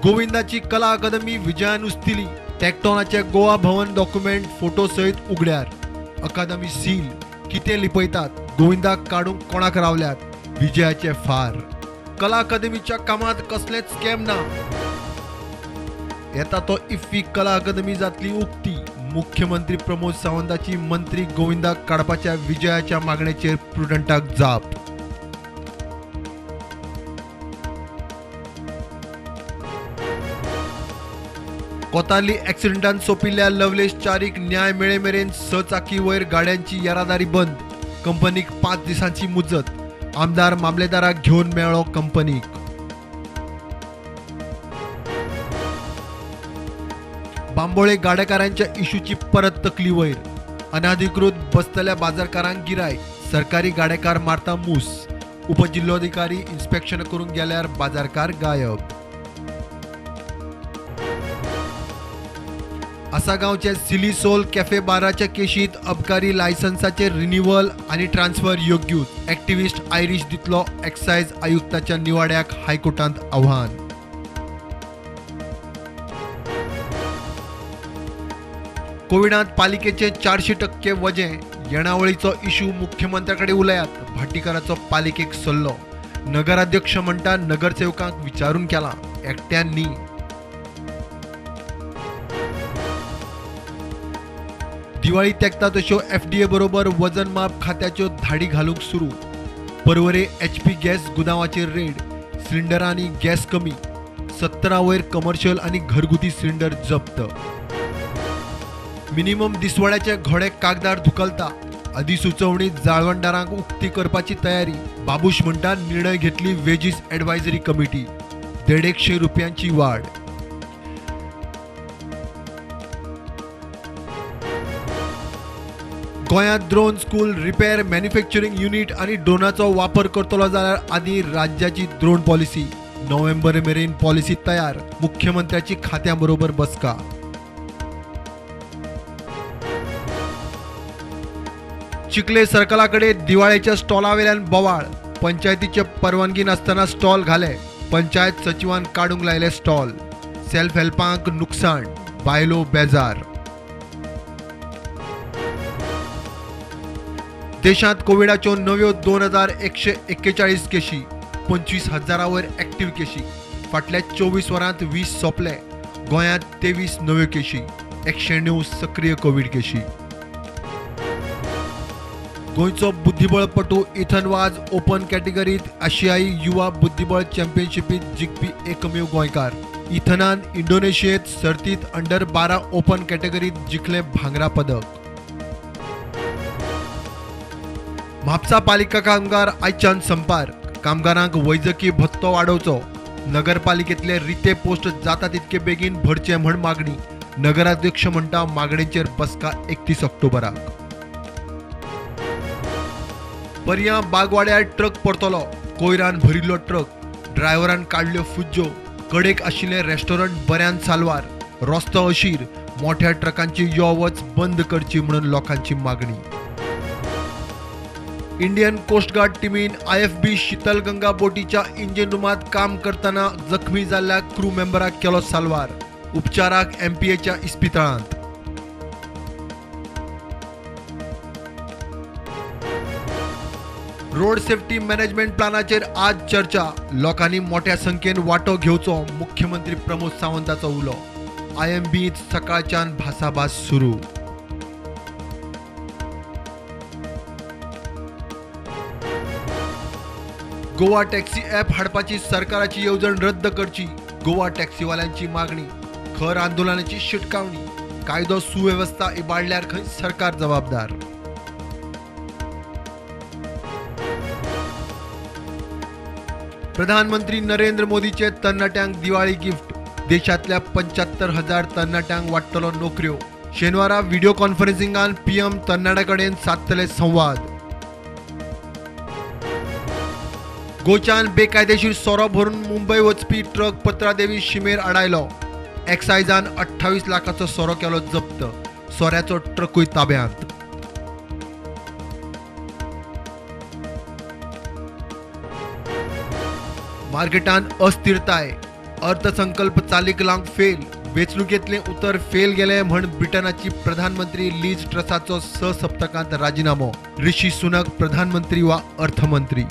गोविंदाची कला अकादमी विजयान उस्तिली. टॅक्टॉनाचे गोवा भवन document photo सयत उगड्यार. अकादमी seal. कितें लिपयतात? गोविंदाक काडूंक कोणाक रावल्यात? विजयाचे फार. कला अकादमीच्या कामांत कसलेच स्कॅम ना. येता तो इफ्फी कला अकादमी जातली उक्ती. मुख्यमंत्री प्रमोद सावंताची मंत्री गोविंदाक काडपाच्या विजयाच्या मागणेचेर प्रुडंटाक जाप. कोतार्ली ॲक्सिडेंटान सोंपिल्ल्या लवलेश चारीक न्याय मेळे मेरेन 6 चाकी वयर गाड्यांची येरादारी बंद. कंपनीक 5 दिसांची मुजत. आमदार मामलेदाराक घेवन मेळ्ळो कंपनीक. बांबोळे गाडेकारांच्या इशूची परत तकली वयर. अनाधिकृत बसतल्या बाजारकारांक गिरायक. सरकारी गाडेकार मारता मूस. उपजिल्होधिकारी इन्स्पेक्शन करूंक गेल्यार बाजारकार गायब. आसागांवचे सिली सोल कॅफे बाराच्या केशीत अबकारी लायसन्साचे रिन्युअल आनी ट्रान्सफर योग्यूच. ॲक्टिव्हिस्ट आयरीश दितलो एक्सायज आयुक्ताच्या निवाड्याक हायकोर्टांत आव्हान. कोविडांत पालिकेचे 400% वजें. येणावळीचो इशू मुख्यमंत्र्याकडे उलयात. भाटीकाराचो पालिकेक सल्लो. नगराध्यक्ष म्हणटा नगरसेवकांक विचारून केला, एकट्यान न्ही. दिवाळी तेंकता तश्यो एफडीए बरोबर वजन माप खात्याच्यो धाडी घालूंक सुरू. पर्वरे एचपी गॅस गुदांवाचेर रेड. सिलिंडरांनी गॅस कमी. 17 वयर कमर्शियल आनी घरगुती सिलिंडर जप्त. मिनिमम दिसवड्याचे घोडे कागदार धुकलता. अधिसुचोवणी जाळवणदारांक उक्ती करपाची तयारी. बाबूश म्हणटा निर्णय घेतली वेजीस ॲडवायझरी कमिटी. 150 रुपयांची वाढ. गोंयांत drone school, repair manufacturing unit आनी ड्रोनाचो वापर करतलो जाल्यार आदीं राज्याची ड्रोन पॉलिसी. नोव्हेंबर मेरेन पॉलिसी तयार. मुख्यमंत्र्याची खात्यां बरोबर बसका. चिखले सर्कला कडेन दिवाळेच्या स्टॉला वेल्यान बोवाळ. पंचायतीचे परवानगी नासतना स्टॉल घाले. पंचायत सचिवान काडूंक लायले स्टॉल. सेल्फ हेल्पांक नुकसाण. बायलो बेजार. देशांत कोविडाच्यो नव्यो 2141 केशी. 25,000 वयर ॲक्टिव्ह केशी. फाटल्या 24 वरांत 20 सोंपले. गोंयांत 23 नव्यो केशी. 109 सक्रीय कोवीड केशी. गोंयचो बुद्धिबळपटू इथन वाज ओपन कॅटेगरीत आशियाई युवा बुद्धिबळ चॅम्पियनशिपीत जिखपी एकमेव गोंयकार. इथनान इंडोनेशियेंत सर्तीत अंडर 12 ओपन कॅटेगरीत जिखलें भांगरा पदक. म्हापसा पालिका कामगार आयच्यान संपार. कामगारांक वैजकी भत्तो वाडोवचो. नगरपालिकेतले रिते पोस्ट जाता तितके बेगीन भरचे म्हण मागणी. नगराध्यक्ष म्हणटा मागणेचेर बसका 31 ऑक्टोबराक. पर्यां बागवाड्यार ट्रक परतलो. कोयरान भरिल्लो ट्रक. ड्रायव्हरान काडल्यो फुज्जो. कडेक आशिल्लें रेस्टॉरंट बऱ्यान साल्वार. रस्तो अशीर. मोठ्या ट्रकांची यो वच बंद करची म्हणून लोकांची मागणी. इंडियन कोस्ट गार्ड टीमीन IFB Shitalganga बोटीच्या इंजिन रुमांत काम करतना जखमी जाल्ल्या क्रू मेंबराक केलो साल्वार. उपचाराक एमपीएच्या इस्पितळांत. रोड सेफ्टी मॅनेजमेंट प्लानाचेर आज चर्चा. लोकांनी मोठ्या संख्येन वांटो घेवचो. मुख्यमंत्री प्रमोद सावंताचो उलो. IMBत सकाळच्यान भासाभास सुरू. गोवा टॅक्सी ॲप हाडपाची सरकाराची येवजण रद्द करची. गोवा टॅक्सीवाल्यांची मागणी. खर आंदोलनाची शिटकावणी. कायदो सुवेवस्था इबाडल्यार खंय सरकार जबाबदार. प्रधानमंत्री नरेंद्र मोदीचे तरणाट्यांक दिवाळी गिफ्ट. देशांतल्या 75,000 तरणाट्यांक वाडटलो नोकऱ्यो. शेनवारा व्हिडिओ कॉन्फरन्सिंगान PM तरणाट्यां कडेन सादतले संवाद. गोंयच्यान बेकायदेशीर सोरो भरून मुंबय वचपी ट्रक पत्रादेवी शिमेर आडायलो. एक्सायजान 28 लाखाचो सोरो केलो जप्त. सोऱ्याचो ट्रकूय ताब्यांत. मार्केटान अस्थिरताय. अर्थसंकल्प चालीक लावंक फेल, वेंचणुकेंतलें उतर फेल गेलें म्हण ब्रिटनाची प्रधानमंत्री लीज ट्रसाचो 6 सप्तकांत राजिनामो. ऋषी सुनक प्रधानमंत्री वा अर्थमंत्री.